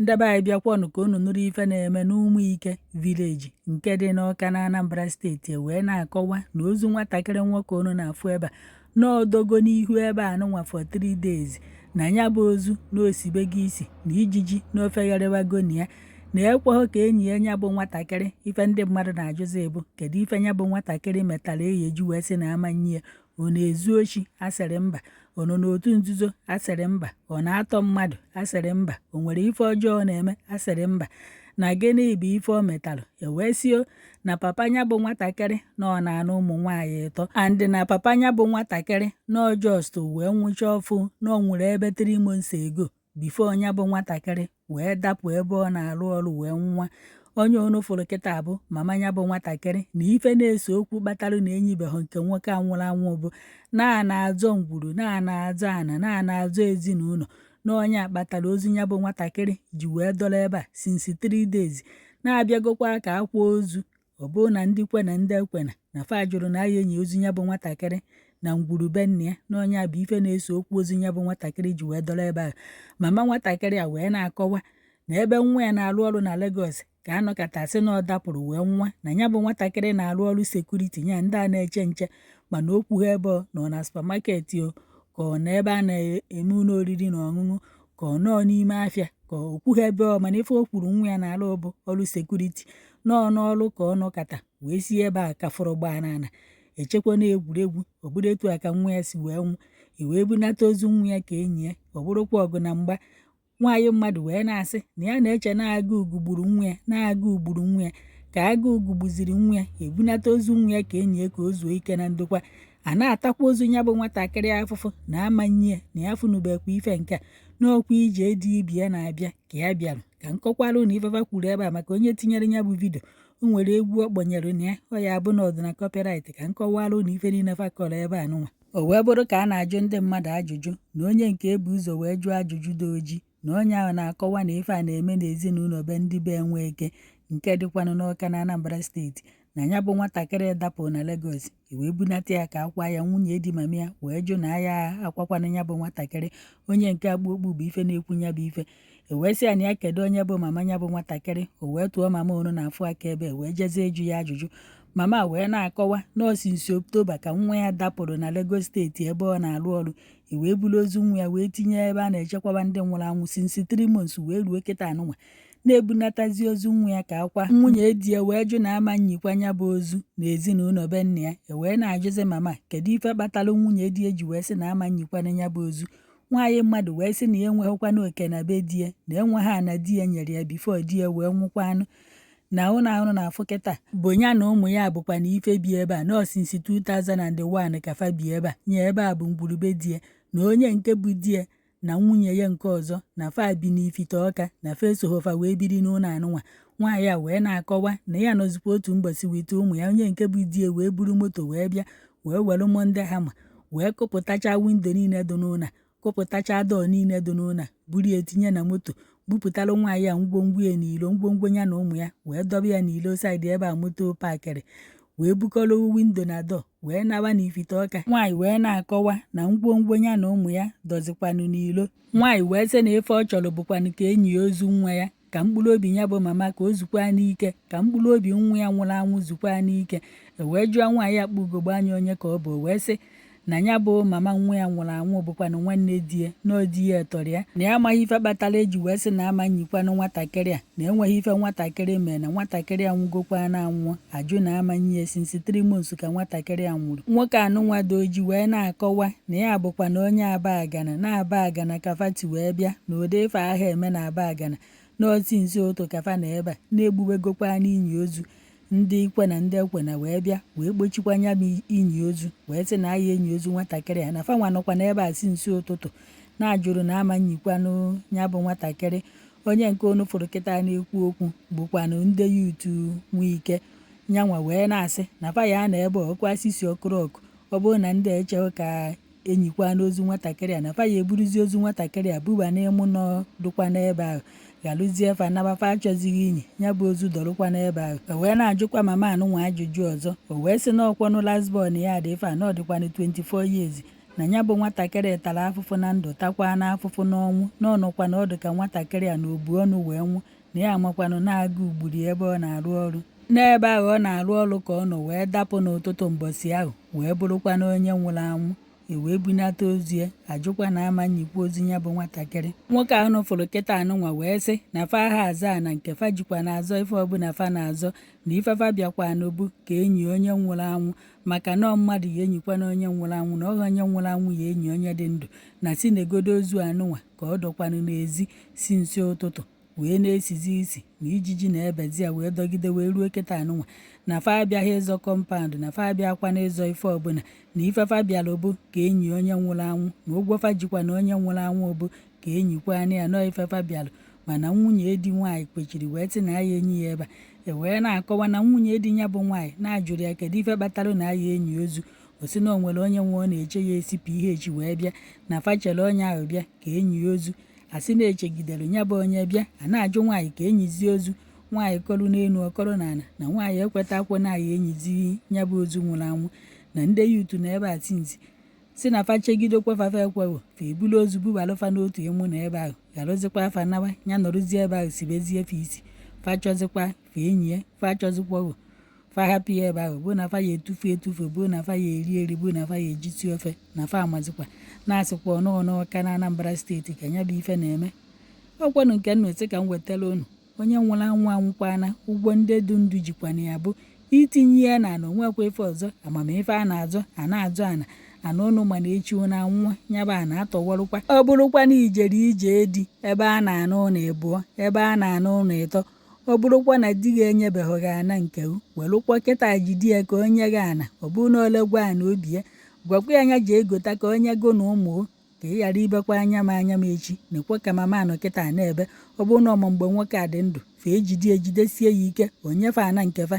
Ndị be anyị, bịakwanụ ka unu nụrụ ife na-eme n'Ụmụike village nke dị n'Ọka na Anambra Steeti. Wee na-akọwa na ozu nwatakịrị nwoke unu na-afụ ebe a n'ọdọgo n'ihu ebe a nụnwa for 3 days, na ya bụ ozu na osibego isi na ijiji na ofegharịwago na ya na ekweghị ka enyi ya. Nya bụ nwatakịrị, ife ndị mmadụ na-ajụzi bụ, kedu ife nya bụ nwatakịrị metara eyi eji wee sị na amanye ya? Ọ na-ezu oshi? Asịrị mba. Ọ nọ n'otu nzuzo? Asịrị mba. Ọ na-atọ mmadụ? Asịrị mba. O nwere ife ọjọọ ọ na-eme? Asịrị mba. Na gịnị bụ ife o metalụ? Ewee sio na papa ya bụ nwatakịrị na ọ na-anụ ụmụ nwaanyị ịtọ, and na papa ya bụ nwatakịrị na ọ just wee nwụcha ọfụ, na ọ nwụrụ ebe 3 months ago before ya bụ nwatakịrị wee dapụ ebe ọ na-arụ ọrụ wee nwa. Onye unu fụrụ kịta bụ mama ya bụ nwatakịrị, na ife na-ese okwu kpatara na enyibeghị nke nwoke a nwụrụ anwụ bụ na a na-azọ ngwuru, na a na-azọ ana, na a na-azọ ezinụlọ, na onye akpatara ozu ya bụ nwatakịrị ji wee dọrọ ebe a since 3 days. Na-abịagokwa ka akwa ozu, ọ bụrụ na ndị kwe na ndị ekwena na fa jụrụ na aya enyi ozu ya bụ nwatakịrị na ngwuru be nna ya, na onye a bụ ife na-ese okwu ozu ya bụ nwatakịrị ji wee dọrọ ebe a. Mama nwatakịrị a wee na-akọwa na ebe nwa ya na-arụ ọrụ na Lagos ka anọkọta sị na ọ dapụrụ wee nwa, na ya bụ nwatakịrị na-arụ ọrụ security nya, ndị a na-eche nche, mana o kwughị ebe ọ nọ, na supermarket o, ka ọ na ebe a na-eme ụlọ oriri na ọṅụṅụ, ka ọ nọọ n'ime afịa, ka o kwughị ebe ọ. Mana ife o kwuru, nwa ya na-arụ bụ ọrụ security, nọọ n'ọrụ ka ọ nọkọta wee si ebe a kafụrụ gbaa n'ala, echekwa na egwuregwu. Ọ bụrụ etu a ka nwa ya si wee nwụ, e wee bunata ozu nwa ya ka enyi ya, ọ bụrụkwa ọgụ na mgba. Nwaanyị mmadụ wee na-asị na ya na-eche na agụụ gburu nwa ya, na agụụ gburu nwa ya, ka agụụ gbuziri nwa ya, ebunata ozu nwa ya ka enyi ya ka o zuo ike na ndokwa. A na-atakwa ozu ya bụ nwatakịrị afụfụ na amanye ya na ya fụnubekwa ife nke a n'ọkwa ije dị ibi ya na-abịa ka ya bịara ka nkọkwara na ifefa kwuru ebe a. Maka onye tinyere ya bụ video, o nwere egwu ọ kpọnyere na ya, ọ ya bụ na ọdụ na copyright. Ka nkọwara na ife niile fa kọrọ ebe a nụnwa, o wee bụrụ ka a na-ajụ ndị mmadụ ajụjụ, na onye nke ebu ụzọ wee jụọ ajụjụ dị oji, na onye ahụ na-akọwa na ife a na-eme n'ezinụlọ be ndị be Nweke nke dịkwanụ n'Ọka na Anambra Steeti, na ya bụ nwatakịrị dapụ na Lagos, wee bunata ya ka akwa ya. Nwunye di mama ya wee jụ na ya akwakwana ya bụ nwatakịrị. Onye nke akpụ okpu bụ ife na-ekwu ya bụ ife. E wee sị ya na ya kedu onye bụ mama ya bụ nwatakịrị? O wee tụọ mama onu na afụ aka ebe wee jezie ịjụ ya ajụjụ. Mama wee na-akọwa na since October ka nwa ya dapụrụ na Lagos Steeti ebe ọ na-arụ ọrụ, e wee buru ozu nwa ya wee tinye ebe a na-echekwaba ndị nwụrụ anwụ since 3 months wee ruo kịta anụnwa na-ebunatazi ozu nwa ya ka akwa. Nwunye di ya wee jụ na ama nyikwa ya bụ ozu na ezinụlọ be nna ya. E wee na-ajụzi mama, kedu ife kpatara nwunye di ya ji wee sị na ama nyikwana ya bụ ozu? Nwaanyị mmadụ wee sị na ya enweghịkwana oke na be di ya, na enweghị ana di ya nyere ya before di ya wee nwụkwanụ, na ụlọ ahụ na-afụ kịta bụ ya na ụmụ ya bụkwa na ife bi ebe a nọọ since 2001 ka fa bi ebe a nye. Ebe a bụ ngwurube di ya, na onye nke bụ di ya na nwunye ya nke ọzọ na fa bi n'Ifite Ọka, na fa esogho fa wee biri n'ụlọ anụnwa. Nwaanyị a wee na-akọwa na ya nọzikwa otu mbọsị wite ụmụ ya, onye nke bụ di ya wee buru moto wee bịa, wee were Monday hammer wee kụpụtacha window niile dị n'ụlọ, kụpụtacha door niile dị n'ụlọ, buru ya tinye na moto, bupụtara nwaanyị a ngwongwo ya n'ilo, ngwongwo ya na ụmụ ya, wee dọba ya n'ilo side ebe a moto parkịrị, wee bukọrọ window na door wee nawa n'Ifite Ọka. Nwaanyị wee na-akọwa na ngwongwo ya na ụmụ ya dọzikwanụ n'ilo. Nwaanyị wee sị na ife ọ chọrọ bụkwanụ ka enyi ya ozu nwa ya, ka mkpụrụ obi ya bụ mama ka o zukwa n'ike, ka mkpụrụ obi nwa ya nwụrụ anwụ zukwa n'ike. E wee jụọ nwaanyị akpụ ugogbe anya onye ka ọ bụ, wee sị na ya bụ mama nwa ya nwụrụ anwụ bụkwanụ nwanne di ya, na di ya tọrọ ya, na ya amaghị ife kpatara eji wee sị na ama nyikwanụ nwatakịrị a, na enweghị ife nwatakịrị mee, na nwatakịrị a nwụgokwa na anwụọ, ajụ na amanye ya since 3 months ka nwatakịrị a nwụrụ. Nwoke anụnwa dị oji wee na-akọwa na ya bụkwa na onye Abagana, na Abagana ka fati wee bịa, na ụdị ife ahụ eme na Abagana, na otu nsi ụtụ ka fa na ebe a na-egbuwegokwa n'inyi ozu. Ndị ikwe na ndị ekwe na wee bịa wee kpochikwa nya bụ inyi ozu, wee sị na aya enyi ozu nwatakịrị a, na fanwa nọkwa n'ebe a si nsi ụtụtụ na-ajụrụ na ama nyikwanụ ya bụ nwatakịrị. Onye nke unu fụrụ kịta na-ekwu okwu bụkwanụ ndị youth Nwike nyanwa, wee na-asị na fa ya na ebe ọkụ asịsi ọkụrụ ọkụ, ọ bụrụ na ndị echeghị ka enyikwa n'ozu nwatakịrị a, na fa ya eburuzi ozu nwatakịrị a buba n'ịmụ nọ dụkwa n'ebe ahụ, ghalụzie fa naba. Fa achọzighị inyi ya bụ ozu dọrụkwa n'ebe ahụ. O wee na-ajụkwa mama anụnwa ajụjụ ọzọ, o wee sị na ọkwọnụ last born ya dị ife a, na ọ dịkwanụ 24 years. Na ya bụ nwatakịrị tara afụfụ na ndụ, takwa n'afụfụ n'ọnwụ, na ọ nọkwa na ọdụ ka nwatakịrị a na obu ọnụ wee nwụ, na ya amakwanụ na-agụ ugburu ebe ọ na-arụ ọrụ. N'ebe ahụ ọ na-arụ ọrụ ka ọ nọ wee dapụ n'ụtụtụ mbọsị ahụ, wee bụrụkwa na onye nwụrụ anwụ. E wee bunata ozu ya, ajụkwa na ama nyikwa ozu ya bụ nwatakịrị. Nwoke ahụ fụrụ kịta anụnwa wee sị na fa ha aza na nke fa jikwa na-azọ ife ọbụla fa na-azọ, na ife fa bịakwa n'obu ka enyi onye nwụrụ anwụ, maka na mmadụ ya enyikwa na onye nwụrụ anwụ, na ọghọ onye nwụrụ anwụ ya enyi onye dị ndụ. Na si negodo ozu anụnwa ka ọ dọkwanụ n'ezi si nsi ụtụtụ wee na-esizi isi, na ijiji na-ebezi ya wee dọgide wee ruo kịta anụnwa. Na fa abịaghị ịzọ compound, na fa abịakwa na ịzọ ife ọbụla, na ife fa bịara bụ ka enyi onye nwụrụ anwụ, na ụgwọ fa jikwa na onye nwụrụ anwụ bụ ka enyikwa ya nọọ ife fa bịara. Mana nwunye di nwaanyị kwechiri wee sị na aya enyi ya ebe a. E wee na-akọwa na nwunye di ya bụ nwaanyị na-ajụrụ ya kedu ife kpatara na aya enyi ozu. O si na o nwere onye nwe ọ na-eche ya esi PH wee bịa, na fa chere onye ahụ bịa ka enyi ozu. Asị na-echegidere ya bụ onye bịa, a na-ajụ nwaanyị ka enyizie ozu. Nwaanyị kọrọ n'elu, ọkọrọ n'ala, na nwaanyị ekwetakwo na aya enyizi ya bụ ozu nwụrụ anwụ. Na ndị youth na ebe a tinzi si na fa chegidekwa fafa ekweghị, fa ebulu ozu bubalụ fa n'otu ịmụ na ebe ahụ, gharụzikwa afa nawa ya nọrụzie ebe ahụ sibezie fa isi. Fa chọzikwa fa enyi ya, fa chọzikwa fa hapụ ya ebe ahụ, bụ na fa ya etufu etufu, bụ na fa ya eri eri, bụ na fa ya ejisi ofe na fa amazikwa. Na-asịkwa ọnụ n'Ọka na Anambra Steeti ka ya bụ ife na-eme. Ọkwanụ nke nnu sị ka m wetara unu. Onye nwụrụ anwụ anwụkwana, ụgwọ ndị dị ndụ jikwana ya bụ itinye ya na ana, onwekwa ife ọzọ amamife a na-azọ a na-azọ ana ana ụnụ, mana echi ụnụ anwụọ, ya bụ ana atọwọrụkwa. Ọ bụrụkwa na ijere ije di ebe a na-anụ ụlọ ịbụọ, ebe a na-anụ ụlọ ịtọ, ọ bụrụkwa na di gị enyebeghị gị ana nke welụkwa kịta jide ya ka onye gị ana. Ọ bụrụ na olegwa ana obi ya, gwakwa ya anya ji egota ka onye go na ụmụ, ka ị ghara ibekwa anya m anya m echi. Nekwe ka mama anọ kịta na-ebe. Ọ bụrụ na ọmụ mgbe nwoke a dị ndụ, fa ejide ejidesie ya ike, onyefe ana nke fa.